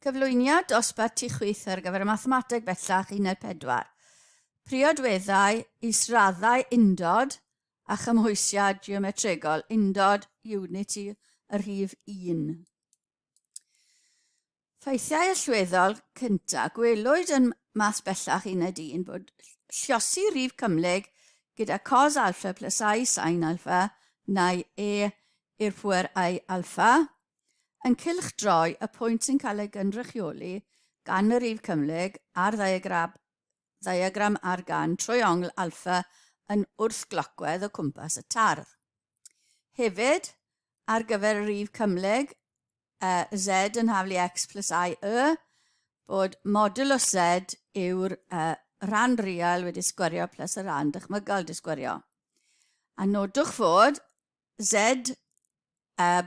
Cyflwyniad dosbarth tu chwith ar gyfer y mathemateg bellach uned 4. Priodweddau, israddau undod a chymhwysiad geometregol undod unity y rhif 1. Ffeithiau allweddol cyntaf. Gwelwyd yn math bellach uned 1 bod lliosi rhif cymhlyg gyda cos alpha plus i sin alpha neu e i'r pŵer i alpha yn cylchdroi y pwynt sy'n cael ei gynrychioli gan y rhif cymhlyg ar ddiagram, ddiagram ar gan trwy ongl alpha yn wrthglocwedd o cwmpas y tardd. Hefyd, ar gyfer y rhif cymhlyg, uh, z yn haflu x plus i y, bod modulus z yw'r uh, rhan real wedi sgwario plus y rhan dychmygol wedi sgwario. A nodwch fod z, uh,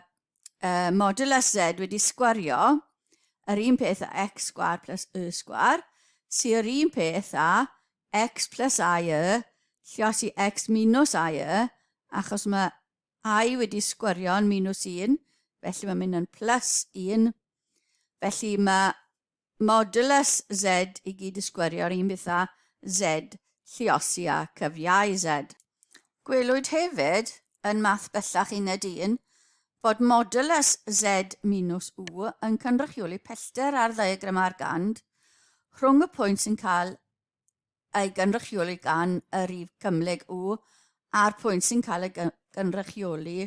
uh, modulus z wedi sgwario yr un peth â x sgwar plus y sgwar, sy'n yr un peth â x plus i y, llios i x minus i y, achos mae i wedi sgwario yn minus 1, felly mae'n mynd yn plus 1. Felly mae modulus z i gyd i sgwario yr un beth â z lliosi â cyfiau z. Gwelwyd hefyd yn math bellach uned 1 bod modulus z minus u yn cynrychioli pellter ar ddiagram Argand rhwng y pwynt sy'n cael ei gynrychioli gan y rif cymhlyg U a'r pwynt sy'n cael ei gynrychioli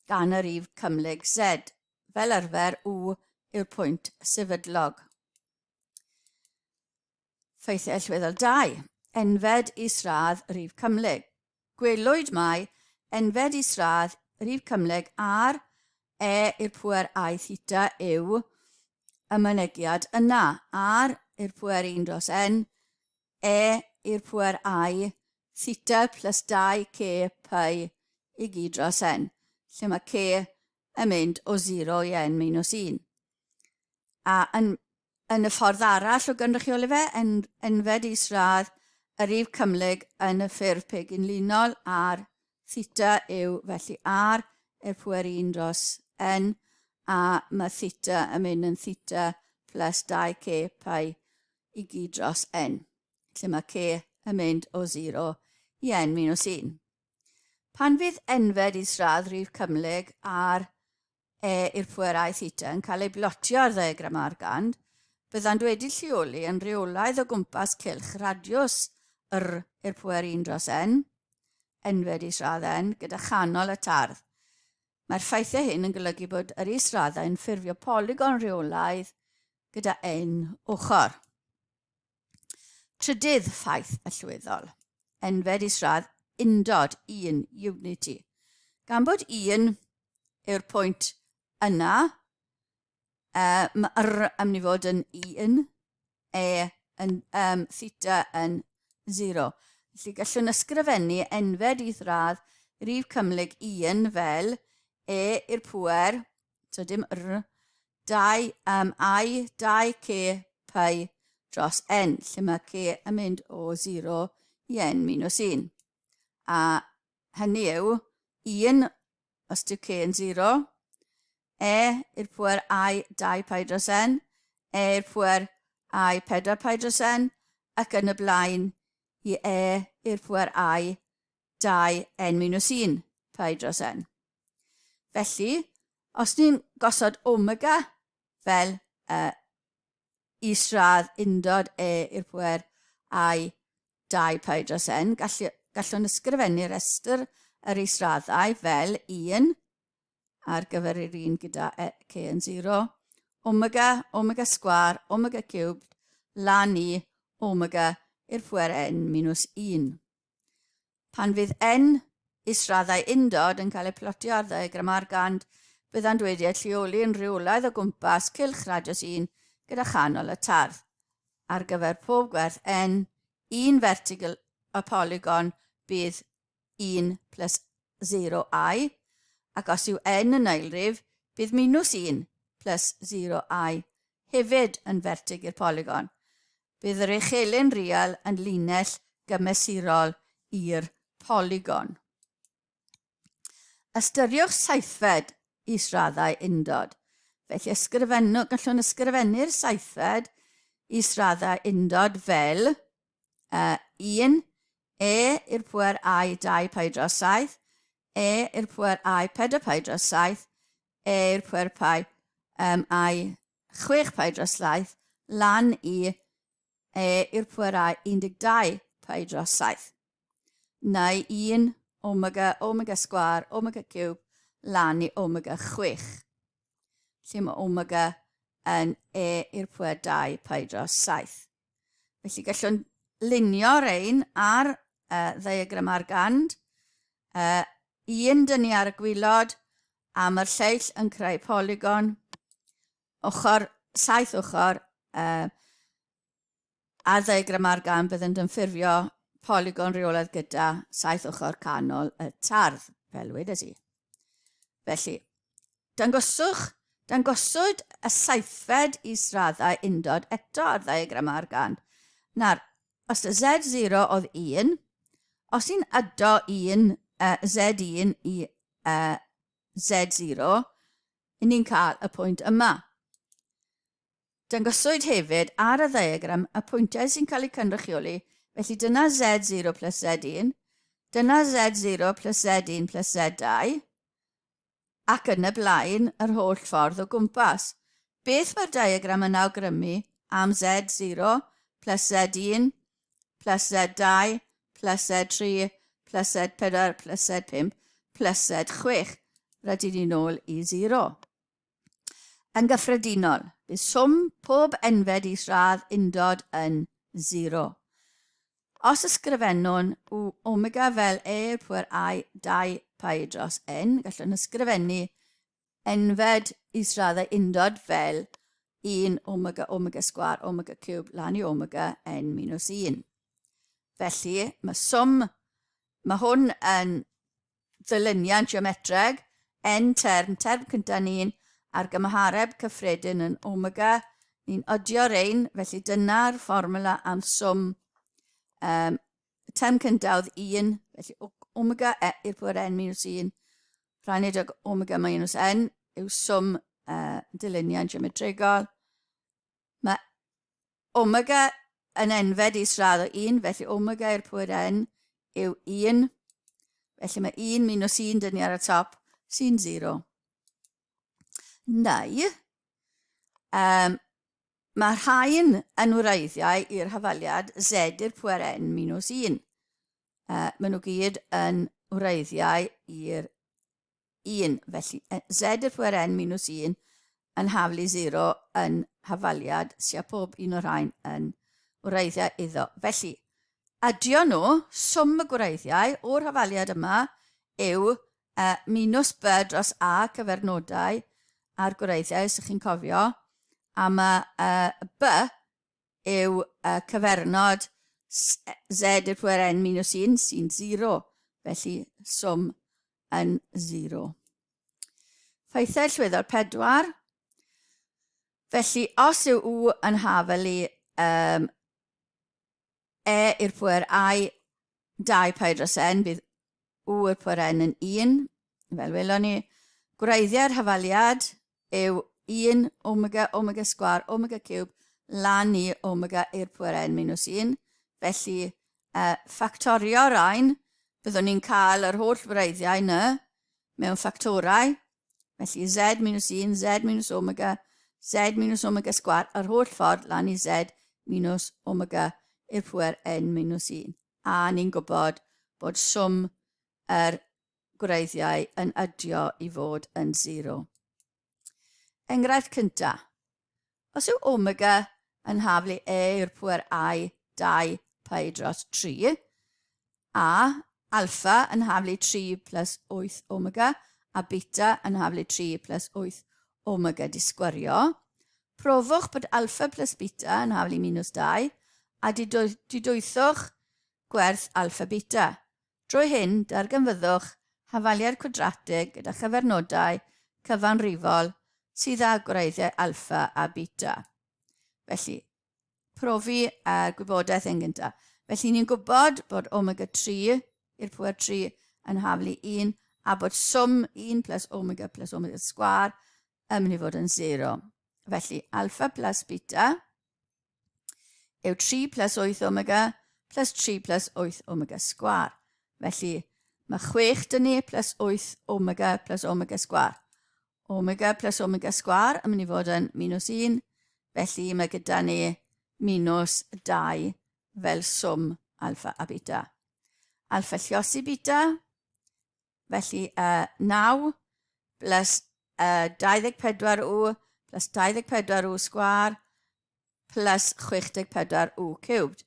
gan y rif cymhlyg Z. Fel arfer, U yw'r pwynt sefydlog. Ffeithiau allweddol 2. Enfed isradd rif cymhlyg. Gwelwyd mai enfed isradd rif cymhlyg ar e i'r pŵer i theta yw y mynegiad yna, r i'r pŵer 1 dros n, e i'r pŵer i theta plus 2k pi i gyd dros n, lle mae k yn mynd o 0 i n minus 1. A yn, yn y ffordd arall o gynrychioli fe, en, enfed isradd y rif cymhlyg yn y ffurf pegynlinol ar theta yw felly r i'r pŵer 1 dros n a mae theta yn mynd yn theta plus 2k pi i gyd dros n, lle mae k yn mynd o 0 i n minus 1. Pan fydd enfed isradd rhif cymhlyg ar e i'r pŵer i theta yn cael ei blotio ar ddiagram Argand, byddant wedi lleoli yn rheolaidd o gwmpas cylch radiws r i'r pŵer 1 dros n, enfed isradd n, gyda chanol y tardd. Mae'r ffeithiau hyn yn golygu bod yr israddau yn ffurfio polygon rheolaidd gyda n ochr. Trydydd ffaith allweddol. Enfed isradd undod, un, unity. Gan bod un yw'r pwynt yna, uh, mae r yn mynd i fod yn 1, e yn um, theta yn 0. Felly gallwn ysgrifennu enfed isradd rif cymhlyg 1 fel e i'r pŵer, so dim r, 2, um, i, 2k pi dros n, lle mae k yn mynd o 0 i n minus 1. A hynny yw, 1 os dyw k yn 0, e i'r pŵer i 2 pi dros n, e i'r pŵer i 4 pi dros n, ac yn y blaen i e i'r pŵer i 2 n minus 1 pi dros n. Felly, os ni'n gosod omega fel uh, isradd undod e i'r pwer i 2 pi dros n, gallu, gallwn ysgrifennu rhestr yr israddau fel 1 ar gyfer yr un gyda e, k yn 0, omega, omega sgwar, omega cubed, lan i omega i'r pwer n minus 1. Pan fydd n israddau undod yn cael eu plotio ar ddiagram Argand, byddant wedi eu lleoli yn rheolaidd o gwmpas cylch radiws 1 gyda chanol y tardd. Ar gyfer pob gwerth n, un fertigl y polygon bydd 1 plus 0i, ac os yw n yn ailrif, bydd minus 1 plus 0i hefyd yn fertig i'r polygon. Bydd yr echelin real yn linell gymesurol i'r polygon. Ystyriwch saithfed israddau undod. Felly ysgrifennu, gallwn ysgrifennu'r saithfed israddau undod fel 1, e i'r pwer i 2 pi dros 7, e i'r pwer i 4 pi dros 7, e i'r pwer pi um, i 6 pi dros 7, lan i e i'r pwer i 12 pi dros 7. Neu 1 omega, omega sgwâr, omega ciwb, lan i omega 6. Lle mae omega yn e i'r pwer 2 pi dros 7. Felly gallwn lunio rein ar uh, ddiagram ar gand. Un dyn ni ar y gwylod, a mae'r lleill yn creu polygon ochr, saith ochr, ar ddiagram ar gan byddent yn ffurfio polygon rheolaidd gyda saith ochr canol y tardd, fel wedes i. Felly, dangoswch, dangoswyd y saithfed israddau undod eto ar ddiagram ar gan. Nawr, os y Z0 oedd 1, os ni'n ydo 1, uh, Z1 i uh, Z0, i ni'n cael y pwynt yma. Dangoswyd hefyd ar y ddiagram y pwyntiau sy'n cael eu cynrychioli, felly dyna Z0 plus Z1, dyna Z0 plus Z1 plus Z2, ac yn y blaen yr holl ffordd o gwmpas. Beth mae'r diagram yn awgrymu am Z0 plus Z1 plus Z2 plus Z3 plus Z4 plus Z5 plus Z6? Rydyn ni'n ôl i 0. Yn gyffredinol, bydd swm pob enfed isradd undod yn 0. Os ysgrifennwn U omega fel e i'r pwer i 2 pi dros n, gallwn ysgrifennu enfed israddau undod fel 1 omega omega sgwâr omega ciwb lan i omega n minus 1. Felly, mae swm, mae hwn yn ddilyniant geometreg, n term, term cyntaf ni'n a'r gymhareb cyffredin yn omega, ni'n odio rein, felly dyna'r fformula am swm. Um, term cyntaf oedd 1, felly omega e i'r pwer n minus 1, rhannu ag omega minus n yw swm dilyniant geometregol. Mae Omega yn enfed isradd o 1, felly omega i'r pwer n yw 1. Felly mae 1 minus 1 dyn ni ar y top, sy'n 0. Neu, um, mae rhain yn wreiddiau i'r hafaliad z i'r pwer n minus 1. Maen nhw gyd yn wreiddiau i'r 1. Felly, z i'r pwer n minus 1 yn haflu 0 yn hafaliad sy'n pob un o'r rhain yn wreiddiau iddo. Felly, adio nhw, swm y gwreiddiau o'r hafaliad yma yw uh, minus b dros a cyfernodau a'r gwreiddiau, os ydych chi'n cofio, a mae uh, b yw y cyfernod z i'r pwer n minus 1 sy'n 0, felly swm yn 0. Ffeithiau allweddol 4. Felly, os yw U yn hafel i um, E i'r pwer I 2 pi dros N, bydd U i'r pwer N yn 1, fel welon ni. Gwreiddiau'r hafaliad yw 1 omega omega sgwâr omega ciwb lan i omega i'r pwer n minus 1. Felly, ffactorio rhain, byddwn ni'n cael yr holl wreiddiau ny mewn ffactorau. Felly z minus 1, z minus omega, z minus omega sgwâr, yr holl ffordd lan i z minus omega i'r pwer n minus 1. A ni'n gwybod bod swm yr gwreiddiau yn adio i fod yn 0. Enghraifft cynta. Os yw omega yn haflu e i'r pwer i 2 pi dros 3, a alpha yn haflu 3 plus 8 omega, a beta yn haflu 3 plus 8 omega di sgwario, profwch bod alpha plus beta yn haflu minus 2, a didwythwch gwerth alpha beta. Drwy hyn, darganfyddwch hafaliad cwadratig gyda chyfernodau cyfanrifol sydd â gwreiddiau alffa a beta. Felly, profi y gwybodaeth yn gyntaf. Felly, ni'n gwybod bod omega 3 i'r pwer 3 yn haflu 1 a bod swm 1 plus omega plus omega sgwar yn mynd i fod yn 0. Felly, alfa plus beta yw 3 plus 8 omega plus 3 plus 8 omega sgwar. Felly, mae 6 dyn ni plus 8 omega plus omega sgwar. Omega plus omega sgwar yn mynd i fod yn minus 1, felly mae gyda ni minus 2 fel swm alfa a beta. Alfa lliosi beta, felly 9 plus 24 u plus 24 u sgwar plus 64 u cubed.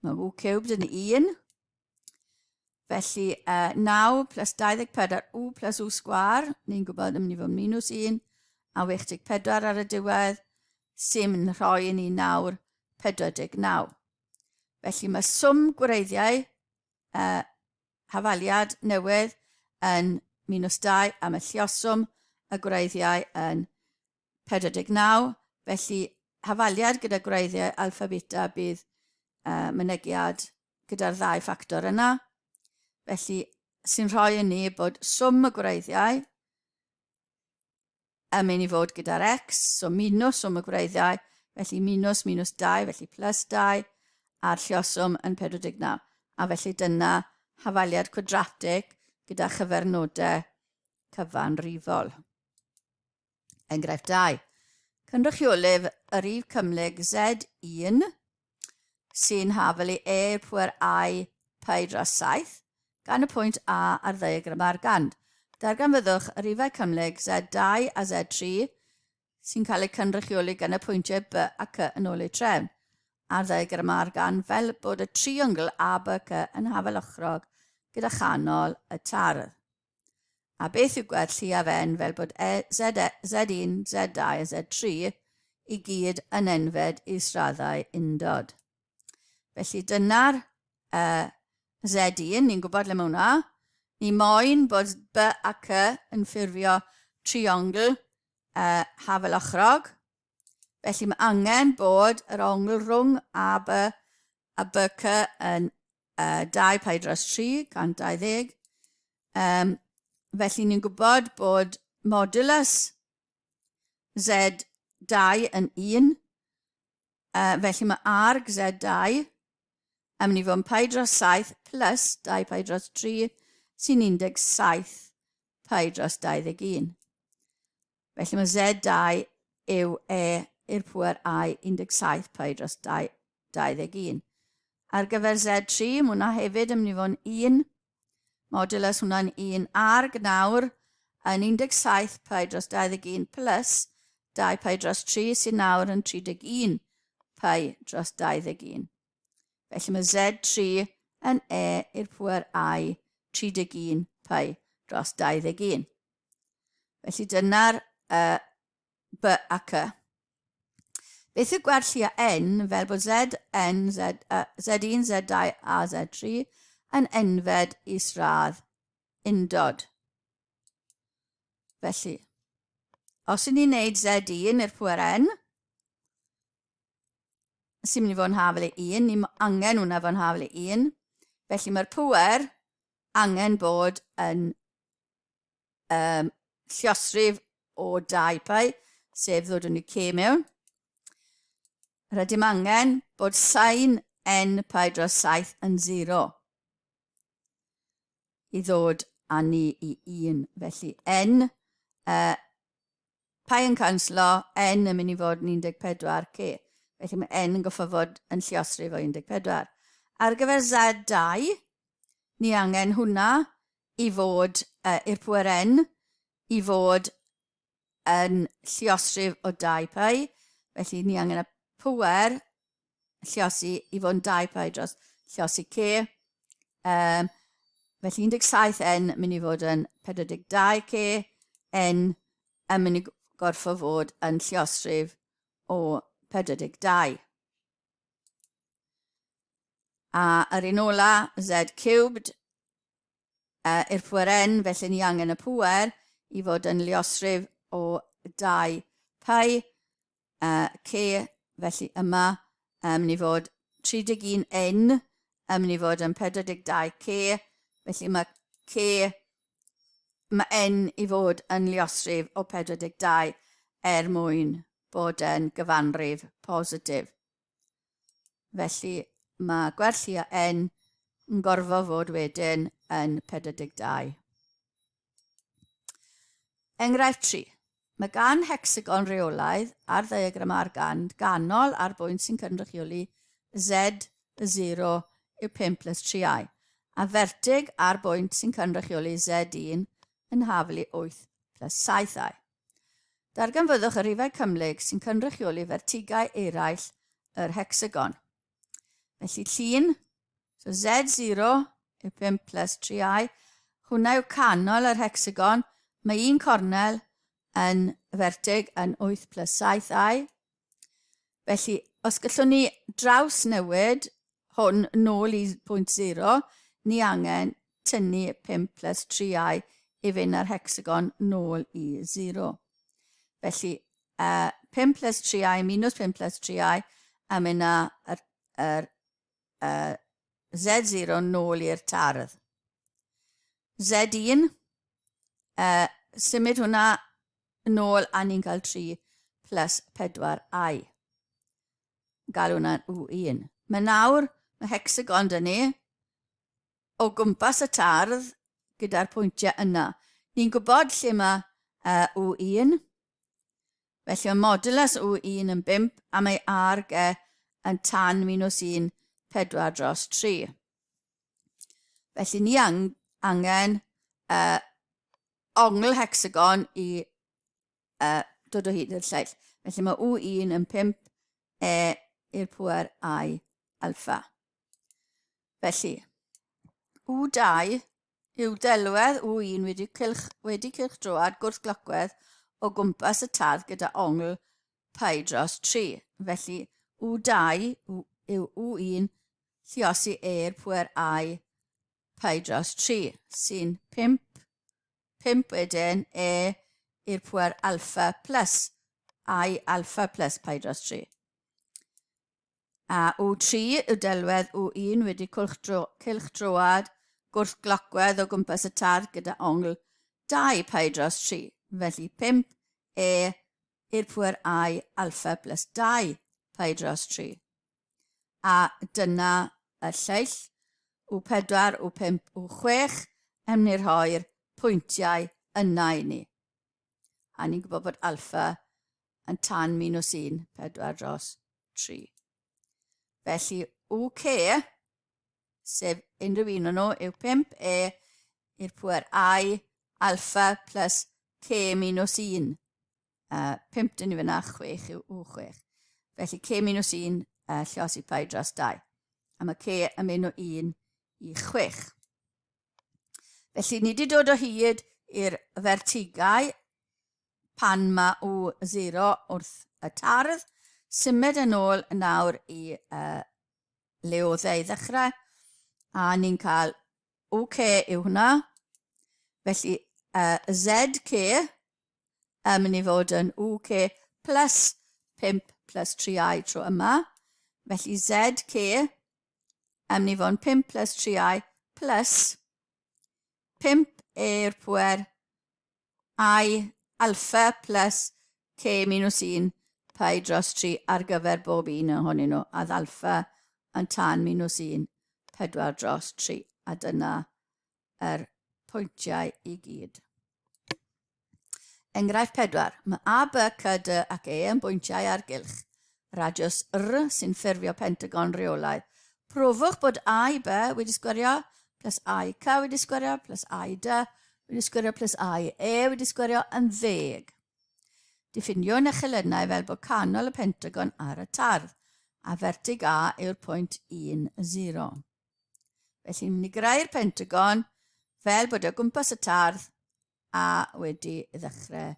Mae u cubed yn 1, felly 9 plus 24 u plus u sgwar, ni'n gwybod yn mynd i fod minus 1, a 64 ar y diwedd, sy'n mynd rhoi i ni nawr 49. Felly mae swm gwreiddiau hafaliad newydd yn minus 2 a mae lluoswm y gwreiddiau yn 49, felly hafaliad gyda gwreiddiau alfa beta bydd mynegiad gyda'r ddau ffactor yna. Felly, sy'n rhoi i ni bod swm y gwreiddiau yn mynd i fod gyda'r x, so minus swm y gwreiddiau, felly minus minus 2, felly plus 2, a'r lluoswm yn 49. A felly dyna hafaliad cwadratig gyda chyfernodau cyfanrifol. Enghraifft 2. Cynrychiolydd y rif cymhlyg Z1 sy'n hafal i E i'r pŵer I pi dros 7 gan y pwynt A ar ddiagram Argand. Darganfyddwch y rifau cymhlyg Z2 a Z3 sy'n cael eu cynrychioli gan y pwyntiau B a C yn ôl eu trefn ar ddiagram Argand fel bod y triongl ABC yn hafal ochrog gyda chanol y tardd. A beth yw gwerth lleiaf n fel bod e, Z, e, Z1, Z2 a Z3 i gyd yn enfed israddau undod. Felly dyna'r Z1, ni'n gwybod le mae hwnna. Ni moyn bod B a C yn ffurfio triongl hafel ochrog. Felly mae angen bod yr ongl rhwng AB a BC yn 2 pi dros 3, 120. Felly ni'n gwybod bod modulus Z2 yn 1. Felly mae arg Z2 yn mynd i fod yn pi dros 7 plus 2 pi dros 3 sy'n 17 pi dros 21. Felly mae Z2 yw E i'r pŵer I 17 pi dros 21. Ar gyfer Z3, mae hwnna hefyd yn mynd i fod yn 1. Modulus hwnna'n 1 arg nawr yn 17 pi dros 21 plus 2 pi dros 3 sy'n nawr yn 31 pi dros 21. Felly mae Z3 yn E i'r pŵer I 31 pi dros 21. Felly dyna'r B a C. Beth yw gwerth llia N fel bod Z, N, Z, Z1, Z2 a Z3 yn enfed isradd undod. Felly, os ydyn ni'n neud Z1 i'r pŵer N, sy'n mynd i fod yn hafel i 1, ni angen hwnna fod yn hafel i 1, felly mae'r pŵer angen bod yn lluosrif o 2 pi, sef ddod yn y c mewn. Rydym angen bod sain n pi dros 7 yn 0 i ddod â ni i 1. Felly n, pi yn canslo, n yn mynd i fod yn 14 c. Felly mae n yn goffo fod yn lluosrif o 14. Ar gyfer Z2, ni angen hwnna i fod, i'r pŵer n, i fod yn lluosrif o 2 pi. Felly ni angen y pŵer lluosi i fod yn 2 pi dros lluosi c. Felly 17n mynd i fod yn 42c, n yn mynd i gorffo fod yn lluosrif o 42. A yr un ola, z cubed, i'r pŵer n, felly ni angen y pŵer i fod yn luosrif o 2 pi c, felly yma yn mynd i fod 31n yn mynd i fod yn 42c, felly mae c, mae n i fod yn luosrif o 42. er mwyn bod yn gyfanrif positif. Felly mae gwerth llio n yn gorfod fod wedyn yn 42. Enghraifft 3. Mae gan hecsagon rheolaidd ar ddiagram ar gan ganol ar bwynt sy'n cynrychioli Z0 yw 5 plus 3i, a fertig ar bwynt sy'n cynrychioli Z1 yn haflu 8 plus 7i. Darganfyddwch y rhifau cymhlyg sy'n cynrychioli fertigau eraill yr hecsagon. Felly llun, so Z0 yw 5 plus 3i, hwnna yw canol yr hecsagon, mae un cornel yn fertig yn 8 plus 7i. Felly, os gallwn ni draws newid hwn nôl i pwynt 0, ni angen tynnu 5 plus 3i i fynd â'r hecsagon nôl i 0. Felly, 5 plus 3i minus 5 plus 3i a mynd â yr, yr, uh, Z0 nôl i'r tardd. Z1, symud hwnna nôl a ni'n cael 3 plus 4i. Galw hwnna'n U1. Mae nawr, mae hecsagon dyn ni, o gwmpas y tardd gyda'r pwyntiau yna. Ni'n gwybod lle mae U1, felly mae modulus U1 yn 5 a mae arg e yn tan minus 1, 4 dros 3. Felly ni ang angen ongl hecsagon i dod o hyd i'r lleill. Felly mae U1 yn 5 e i'r pŵer I alfa. Felly, U2 yw delwedd U1 wedi, cylch, wedi cylchdroad gwrthglocwedd o gwmpas y tardd gyda ongl pi dros 3. Felly, U2 yw U1 lliosi e i'r pŵer I pi dros 3, sy'n 5, 5 wedyn e i'r pŵer alfa plus I alfa plus pi dros 3. A U3 yw delwedd U1 wedi cylchdroad gwrthglocwedd o gwmpas y tardd gyda ongl 2 pi dros 3. Felly 5 E i'r pŵer I alfa plus 2 pi dros 3. A dyna y lleill, U4, U5, U6, yn mynd i rhoi'r pwyntiau yna i ni. A ni'n gwybod bod alfa yn tan minus 1, 4 dros 3. Felly UK, sef unrhyw un o'n nhw, yw 5 E i'r pŵer I alfa plus K minus 1. 5 dyn ni fyna, 6 yw U6. Felly K minus 1 lliosi pi dros 2. A mae K yn mynd o 1 i 6. Felly ni wedi dod o hyd i'r fertigau pan mae U0 wrth y tardd. Symud yn ôl nawr i le oedd e i ddechrau, a ni'n cael UK yw hwnna. Felly ZK yn mynd i fod yn UK plus 5 plus 3i tro yma. Felly ZK yn mynd i fod yn 5 plus 3i plus 5 i'r pwer I alfa plus K minus 1 pi dros 3 ar gyfer bob un ohonyn nhw, a alfa yn tan minus 1, 4 dros 3. A dyna yr pwyntiau i gyd. Enghraifft 4. Mae A, B, C, D ac E yn bwyntiau ar gylch. Radiws R sy'n ffurfio pentagon rheolaidd. Profwch bod A i B wedi sgwerio plus A i C wedi sgwerio plus A i D wedi sgwerio plus A i E wedi sgwerio yn ddeg. Diffiniwn y chelynnau fel bod canol y pentagon ar y tardd, a fertig A yw'r pwynt 1, 0. Felly, ni'n mynd i greu'r pentagon fel bod o gwmpas y tardd a wedi ddechrau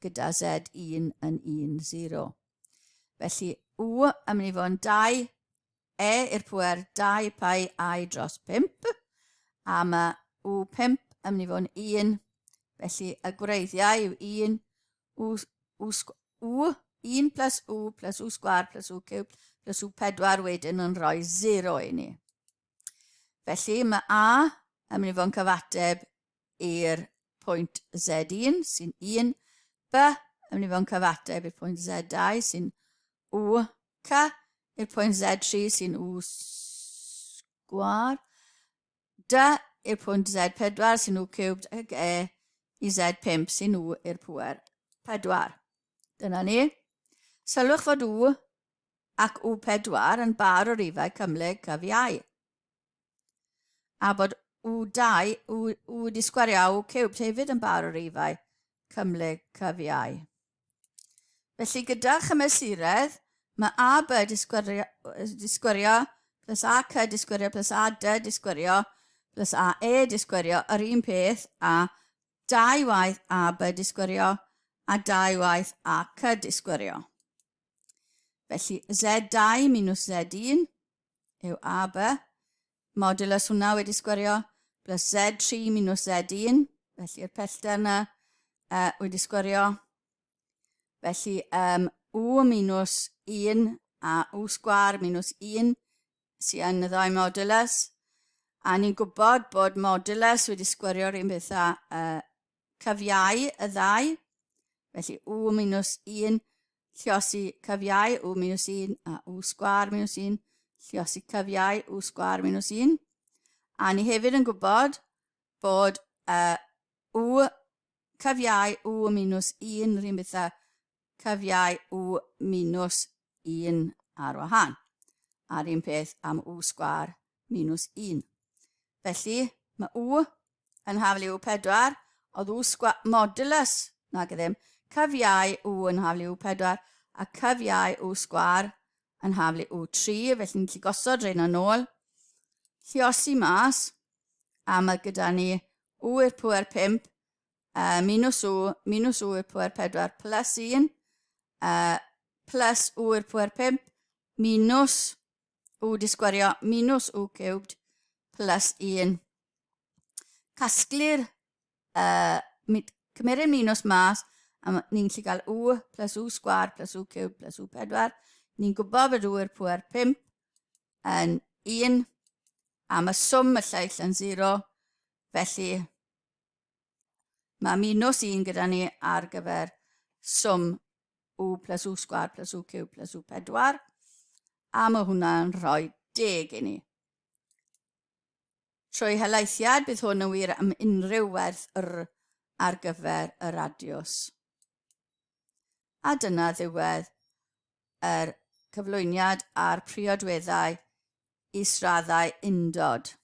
gyda Z1 yn 1, 0. Felly, U yn mynd i fod yn 2, E i'r pwer 2 pi I dros 5, a mae U5 yn mynd i fod yn 1, felly y gwreiddiau yw 1, U, U, U, 1 plus U plus U sgwar plus U cube plus U4 wedyn yn rhoi 0 i ni. Felly mae A yn mynd i fod yn cyfateb i'r pwynt Z1 sy'n 1, B yn mynd i fod yn cyfateb i'r pwynt Z2 sy'n U C i'r pwynt Z3 sy'n U sgwar, D i'r pwynt Z4 sy'n U cubed ac E i Z5 sy'n U i'r pŵer 4. Dyna ni. Sylwch fod U ac U4 yn bar o rifau cymhlyg cyfiau. A bod U2, U, U wedi sgwario a U cubed hefyd yn bar o rifau cymhlyg cyfiau. Felly gyda chymesuredd, mae AB di sgwario, di sgwario plus AC di sgwario plus AD di sgwario plus AE di sgwario yr un peth a dau waith AB di sgwario a dau waith AC di sgwario. Felly Z2 minus Z1 yw AB, modulus hwnna wedi sgwario, plus Z3 minus Z1, felly'r pellter yna wedi sgwario. Felly um, U minus 1 a U sgwar minus 1 sy'n yn y ddau modulus. A ni'n gwybod bod modulus wedi sgwario'r un peth â cyfiau y ddau. Felly U minus 1 lliosi cyfiau U minus 1 a U sgwar minus 1 lliosi cyfiau U sgwar minus 1. A ni hefyd yn gwybod bod U cyfiau U minus 1 rhywun beth â cyfiau U minus 1 ar wahân. A'r un peth am U sgwar minus 1. Felly, mae U yn haflu U4, oedd U sgwar, modulus, nag ddim, cyfiau U yn haflu U4, a cyfiau U sgwar yn haflu U3, felly ni'n gallu gosod rhain yn ôl. Lliosi mas, a mae gyda ni U i'r pwer 5, minus U, minus U i'r pwer 4 plus 1, plus U i'r pwer 5, minus U di sgwario minus U cubed plus 1. Casglu'r, cymeru'r minus mas, a ni'n gallu cael U plus U sgwar plus U cubed plus U 4. Ni'n gwybod bod U i'r pwer 5 yn 1, a mae swm y lleill yn 0, felly mae minus 1 gyda ni ar gyfer swm U plus U sgwar plus U cube plus U 4, a mae hwnna'n rhoi deg i ni. Trwy helaethiad, bydd hwn yn wir am unrhyw werth R ar gyfer y radiws. A dyna ddiwedd yr cyflwyniad a'r priodweddau israddau undod.